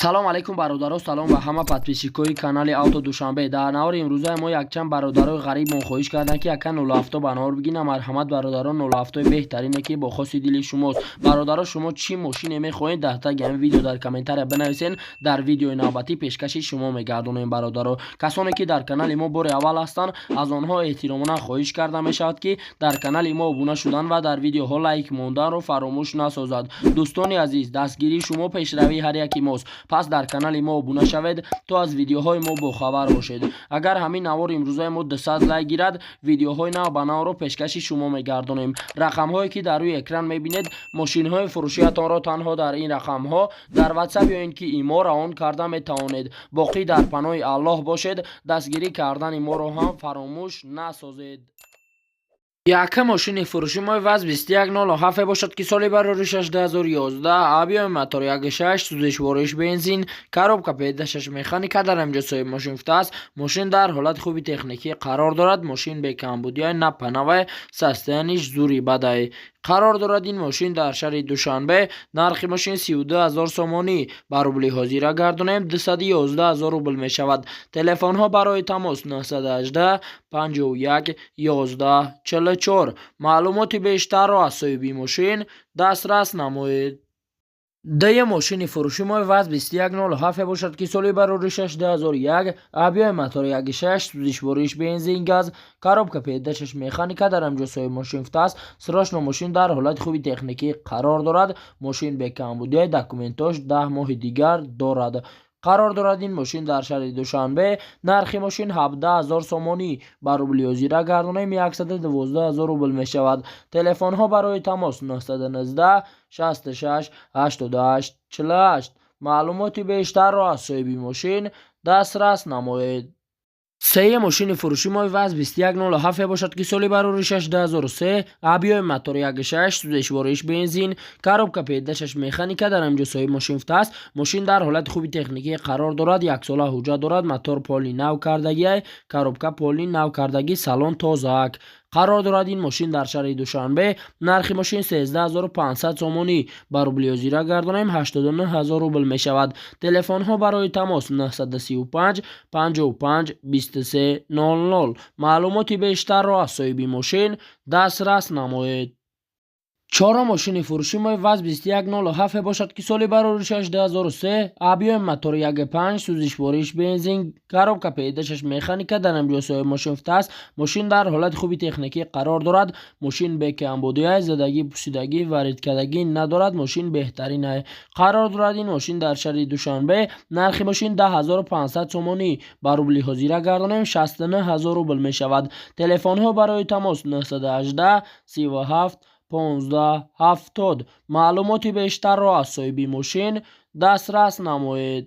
Салом алейкум, бародаро, салом ба ҳама подписчикои канали Авто Душанбе. Дар навори имрӯзаи мо якчанд бародарои ғарибмон хоҳиш карданд, ки яка 07 ба навор бигина. Марҳамат, бародарон, 07 беҳтарине, ки бо хоси дили шумост. Бародаро, шумо чӣ мошине мехоҳед, дар таги ҳамин видео дар комментария бинависен, дар видеои навбатӣ пешкаши шумо мегардонем. Бародаро, касоне ки дар канали мо бори аввал ҳастанд, аз онҳо эҳтиромона хоҳиш карда мешавад, ки дар канали мо обуна шудан ва дар видеоҳо лайк монданро фаромӯш насозад. Дӯстони азиз, дастгирии шумо пешравии ҳар яки мост, пас дар канали мо обуна шавед, то аз видеоҳои мо бохабар бошед. Агар ҳамин навори имрӯзаи мо 200 лайк гирад, видеоҳои нав ба навро пешкаши шумо мегардонем. Рақамҳое ки дар рӯи экран мебинед, мошинҳои фурӯшиятонро танҳо дар ин рақамҳо дар Ватсап ё ин ки Имо равон карда метавонед. Боқӣ дар паноҳи Аллоҳ бошед, дастгирӣ кардани моро ҳам фаромӯш насозед. Якум мошини фурӯши мо ВАЗ 2107 бошад, ки соли бароришаш 2011, объёми мотор 1,6, сӯзишвориш бензин, коробка ПД6 механика. Дар ҳаминҷо соҳиби мошин гуфтааст, мошин дар ҳолати хуби техникӣ қарор дорад, мошин бекамбудиай, на панавай, состояниш зури бадай. Қарор дорад ин мошин дар шаҳри Душанбе. Нархи мошин 32 000 сомонӣ, ба рубли ҳозира гардонем, 211 000 рубл мешавад. Телефонҳо барои тамос 918 51 11 44. Маълумоти бештарро аз соҳиби мошин дастрас намоед. Дуюм мошини фурӯши мо ВАЗ 2107 бошад, ки соли бароришаш 2001, объёми мотор 1,6, сӯзишвориш бензин газ, коробка ПД6 механика. Дар ҳаминҷо соҳиби мошин гуфтааст, срочно мошин дар ҳолати хуби техникӣ қарор дорад, мошин бекамбудиай, документош 10 моҳи дигар дорад. Қарор дорад ин мошин дар шаҳри Душанбе. Нархи мошин 17 000 сомонӣ, ба рубли ҳозира гардонем, 112 000 рубл мешавад. Телефонҳо барои тамос 919 66 88 48. Маълумоти бештарро аз соҳиби мошин дастрас намоед. Сеюм мошини фурӯши мо ВАЗ 2107 бошад, ки соли бароришаш 2003, объёми мотор 1,6, сӯзишвориш бензин, коробка ПД6 механика. Дар ҳаминҷо соҳиби мошин гуфтааст, мошин дар ҳолати хуби техникӣ қарор дорад, яксола ҳуҷҷат дорад, мотор полный нав кардагиай, коробка полный нав кардагӣ, салон тозаак. Қарор дорад ин мошин дар шаҳри Душанбе. Нархи мошин 13 500 сомонӣ, ба рубли ҳозира гардонем, 89 000 рубл мешавад. Телефонҳо барои тамос 935 55 23 00. Маълумоти бештарро аз соҳиби мошин дастрас намоед. Чорум мошини фурӯши мо ВАЗ 2107 бошад, ки соли бароришаш 2003, объёми мотор 1,5, сӯзишвориш бензин, коробка ПД6 механика. Дар ҳаминҷо соҳиби мошин гуфтааст, мошин дар ҳолати хуби техникӣ қарор дорад, мошин бекамбудиай, задагӣ, пусидагӣ, варидкардагӣ надорад, мошин беҳтаринай. Қарор дорад ин мошин дар шаҳри Душанбе. Нархи мошин 10 500 сомонӣ, ба рубли ҳозира гардонем, 69 000 рубл мешавад. Телефонҳо барои тамос 918 37 15 70. Маълумоти бештарро аз соҳиби мошин дастрас намоед.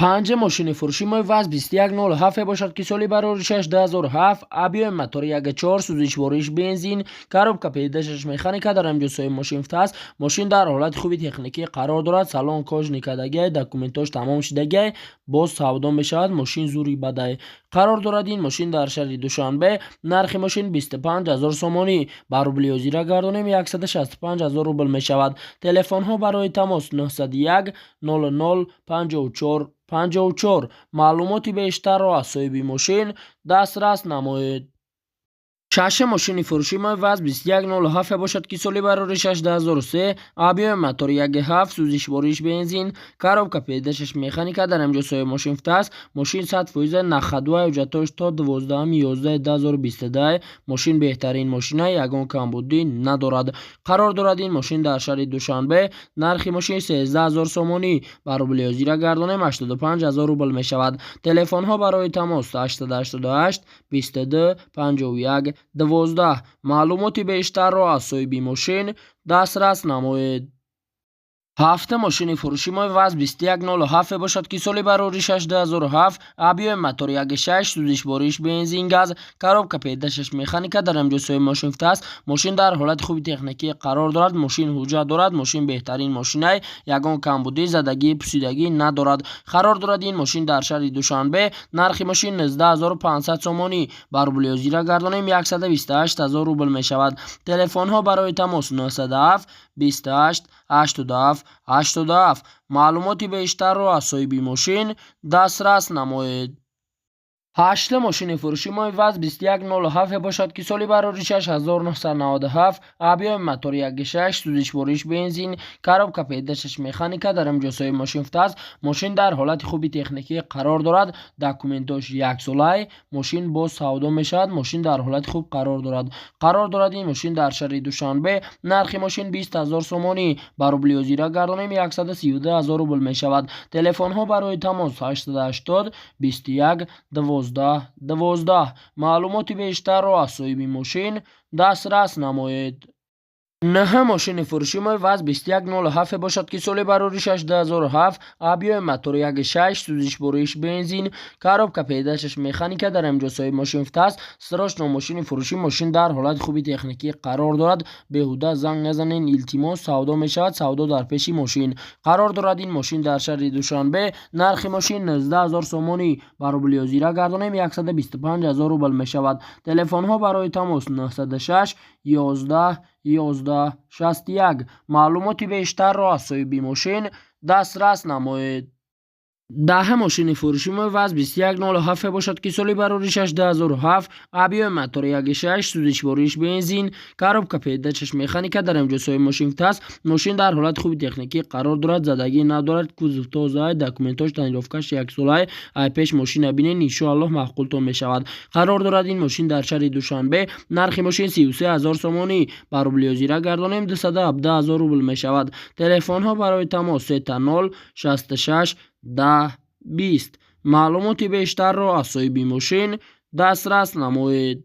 Панҷум мошини фурӯши мо ВАЗ 2107 бошад, ки соли бароришаш 2007, объёми мотор 1,4, сӯзишвориш бензин, коробка ПД6 механика. Дар ҳаминҷо соҳиби мошин гуфтааст, мошин дар ҳолати хуби техникӣ қарор дорад, салон кожаный кардагиай, документош тамом шудагиай, боз савдо мешавад, мошин зури бадай. Қарор дорад ин мошин дар шаҳри Душанбе. Нархи мошин 25 000 сомонӣ, ба рубли ҳозира гардонем, 165 000 рубл мешавад. Телефонҳо барои тамос 901 00 54 54. Маълумоти бештарро аз соҳиби мошин дастрас намоед. Шашум мошини фурӯши мо ВАЗ 2107 бошад, ки соли бароришаш 2003, объёми мотор 1,7, сӯзишвориш бензин, коробка ПД6 механика. Дар ҳаминҷо соҳиби мошин гуфтааст, мошин 100% на ходовая, ҳуҷҷатҳош то 12.11.2022. Мошин беҳтарин мошина, ягон камбудӣ надорад. Қарор дорад ин мошин дар шаҳри Душанбе. Нархи мошин 13 000 сомонӣ, ба рубли ҳозира гардонем, 85 000 рубл мешавад. Телефонҳо барои тамос 888 22 51 12. Маълумоти бештарро аз соҳиби мошин дастрас намоед. Ҳафтум мошини фурӯши мо ВАЗ 2107 бошад, ки соли бароришаш 2007, объёми мотор 1,6, сӯзишвориш бензин газ, коробка ПД6 механика. Дар ҳаминҷо соҳиби мошин гуфтааст, мошин дар ҳолати хуби техникӣ қарор дорад, мошин ҳуҷҷат дорад, мошин беҳтарин мошинай, ягон камбудӣ, задагӣ, пусидагӣ надорад. Қарор дорад ин мошин дар шаҳри Душанбе. Нархи мошин 19 500 сомонӣ, ба рубли ҳозира гардонем, 128 000 рубл мешавад. Телефонҳо барои тамос 907 28 87 87. Маълумоти бештарро аз соҳиби мошин дастрас намоед. Ҳашта мошини фурӯши мои ВАЗ 2107 бошад, ки соли бароришаш 1997, объёми мотори 1,6, сӯзишвориш бензин, коробка передачаш механика. Дар инҷо соҳиби мошин гуфтааст, мошин дар ҳолати хуби техникӣ қарор дорад, документош яксолай, мошин боз савдо мешавад, мошин дар ҳолати хуб қарор дорад. Қарор дорад ин мошин дар шаҳри Душанбе. Нархи мошин 20 000 сомонӣ, ба рубли ҳозира гардонем, 132 000 рубл мешавад. Телефонҳо барои тамос 880 21 12 12. Маълумоти бештарро аз соҳиби мошин дастрас намоед. Наҳа мошини фурӯши мои ВАЗ 2107 бошад, ки соли бароришаш 2007, объёми мотори 1,6, сӯзишвориш бензин, коробка передачаш механика. Дар инҷо соҳиби мошин гуфтааст, срочно мошини фурӯшӣ, мошин дар ҳолати хуби техникӣ қарор дорад, беҳуда занг назанен, илтимос, савдо мешавад, савдо дар пеши мошин. Қарор дорад ин мошин дар шаҳри Душанбе. Нархи мошин 19 000 сомонӣ, ба рубли ҳозира гардонем, 125 000 рубл мешавад. Телефонҳо барои тамос 906 11 11 61. Маълумоти бештарро аз соҳиби мошин дастрас намоед. Даҳа мошини фурӯши мои ВАЗ 2107 бошад, ки соли бароришаш 2007, объёми мотори 1,6, сӯзишвориш бензин, коробка передачаш механика. Дар инҷо соҳиби мошин гуфтааст, мошин дар ҳолати хуби техникӣ қарор дорад, задагӣ надорад, кузов тоза, документош, тонировкаш яксолай. Ай пеш мошина бинед, иншоаллоҳ маъқултон мешавад. Қарор дорад ин мошин дар шаҳри Душанбе. Нархи мошин 33 000 сомонӣ, ба рубли ҳозира гардонем, 217 000 рубл мешавад. Телефонҳо барои тамос 000 66 10 20. Маълумоти бештарро аз соҳиби мошин дастрас намоед.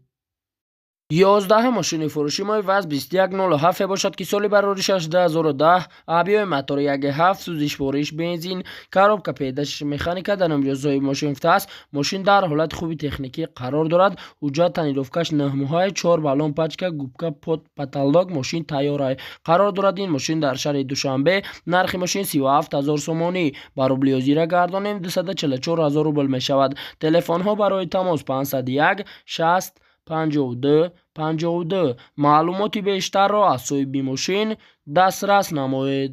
11 мошини фурӯши мои ВАЗ 2107 бошад, ки соли бароришаш 2010, объёми мотори 1,7, сӯзишвориш бензин, коробка передачаш механика. Дар инҷо соҳиби мошин гуфтааст, мошин дар ҳолати хуби техникӣ қарор дорад, ҳуҷҷат тонировкаш 9 моҳаи, чор баллон, пачка, губка под потолок, мошин тайёрай. Қарор дорад ин мошин дар шаҳри Душанбе. Нархи мошин 37 000 сомонӣ, ба рубли ҳозира гардонем, 244 000 рубл мешавад. Телефонҳо барои тамос 501 60 52 52. Маълумоти бештарро аз соҳиби мошин дастрас намоед.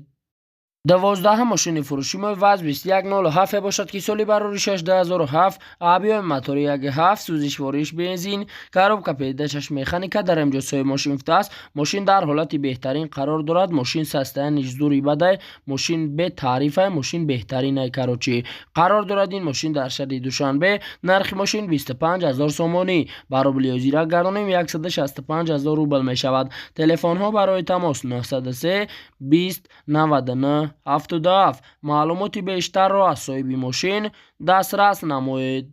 12 мошини фурӯши мои ВАЗ 2107 бошад, ки соли бароришаш 2007, объёми мотори 1,7, сӯзишвориш бензин, коробка передачаш механика. Дар инҷо соҳиби мошин гуфтааст, мошин дар ҳолати беҳтарин қарор дорад, мошин состояниш зури бадай, мошин бетаърифай, мошин беҳтаринай, короче. Қарор дорад ин мошин дар шаҳри Душанбе. Нархи мошин 25 000 сомонӣ, ба рубли ҳозира гардонем, 165 000 рубл мешавад. Телефонҳо барои тамос 903 20 99 77. Маълумоти бештарро аз соҳиби мошин дастрас намоед.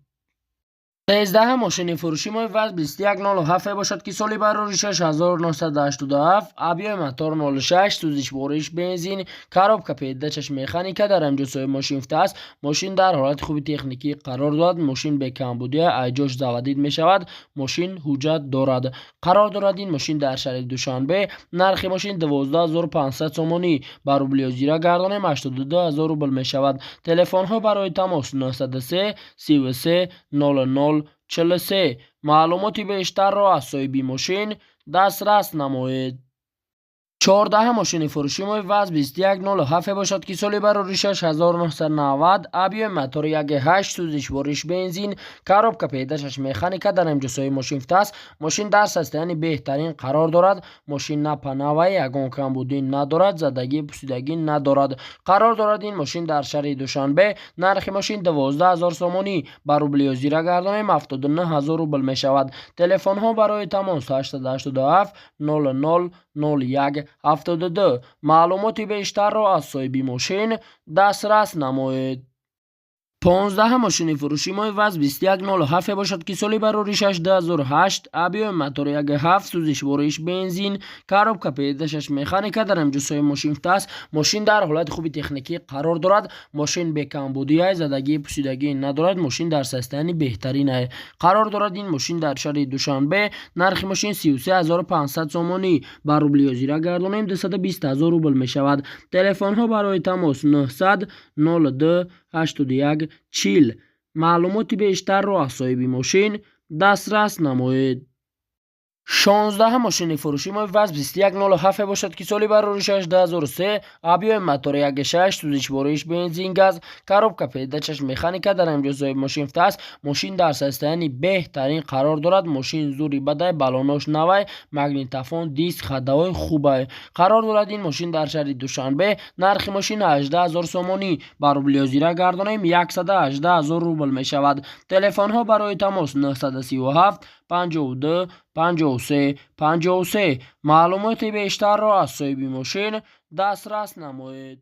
13 мошини фурӯши мои ВАЗ 2107 бошад, ки соли бароришаш 1987, объёми мотор 06, сӯзишвориш бензин, коробка передачаш механика. Дар инҷо соҳиби мошин гуфтааст, мошин дар ҳолати хуби техникӣ қарор дорад, мошин бекамбудия, айҷош заводить мешавад, мошин ҳуҷҷат дорад. Қарор дорад ин мошин дар шаҳри Душанбе. Нархи мошин 12 500 сомонӣ, ба рубли ҳозира гардонем, 82 000 рубл мешавад. Телефонҳо барои тамос 903 33 00 43. Маълумоти бештарро аз соҳиби мошин дастрас намоед. 14 мошини фурӯши мои ВАЗ 2107 бошад, ки соли бароришаш 1990, объёми мотори 1,8, сӯзишвориш бензин, коробка передачаш механика. Дар инҷо соҳиби мошин гуфтааст, мошин дар состоянии беҳтарин қарор дорад, мошин напанавай, ягон камбудӣ надорад, задагӣ пусидагӣ надорад. Қарор дорад ин мошин дар шаҳри Душанбе. Нархи мошин 12 000 сомонӣ, ба рубли ҳозира гардонем, 79 000 рубл мешавад. Телефонҳо барои тамос 887 00 01 72. Маълумоти бештарро аз соҳиби мошин дастрас намоед. 15 мошини фурӯши мои ВАЗ 2107 бошад, ки соли бароришаш 2008, объёми мотори 1,7, сӯзишвориш бензин, коробка передачаш механика. Дар инҷо соҳиби мошин гуфтааст, мошин дар ҳолати хуби техникӣ қарор дорад, мошин бекамбудиай, задагӣ пусидагӣ надорад, мошин дар состоянии беҳтаринай. Қарор дорад ин мошин дар шаҳри Душанбе. Нархи мошин 33 500 сомонӣ, ба рубли ҳозира гардонем, 220 000 рубл мешавад. Телефонҳо барои тамос 900 02 81 40. Маълумоти бештарро аз соҳиби мошин дастрас намоед. 16-ҳам мошини фурӯши мо ВАЗ 2107 бошад, ки соли бароришаш 2003, объёми мотори 1,6, сӯзишвориш бензин, газ, коробка передачаш механика. Дар инҷо соҳиби мошин аст. Мошин дар состоянии беҳтарин қарор дорад. Мошин зури бадай, балонош навай, магнитофон, диск, ходовой хубай. Қарор дорад ин мошин дар шаҳри Душанбе. Нархи мошин 18 000 сомонӣ, ба рубли ҳозира гардонем, 118 000 рубл мешавад. Телефонҳо барои тамос: 937 52 53 53. Маълумоти бештарро аз соҳиби мошин дастрас намоед.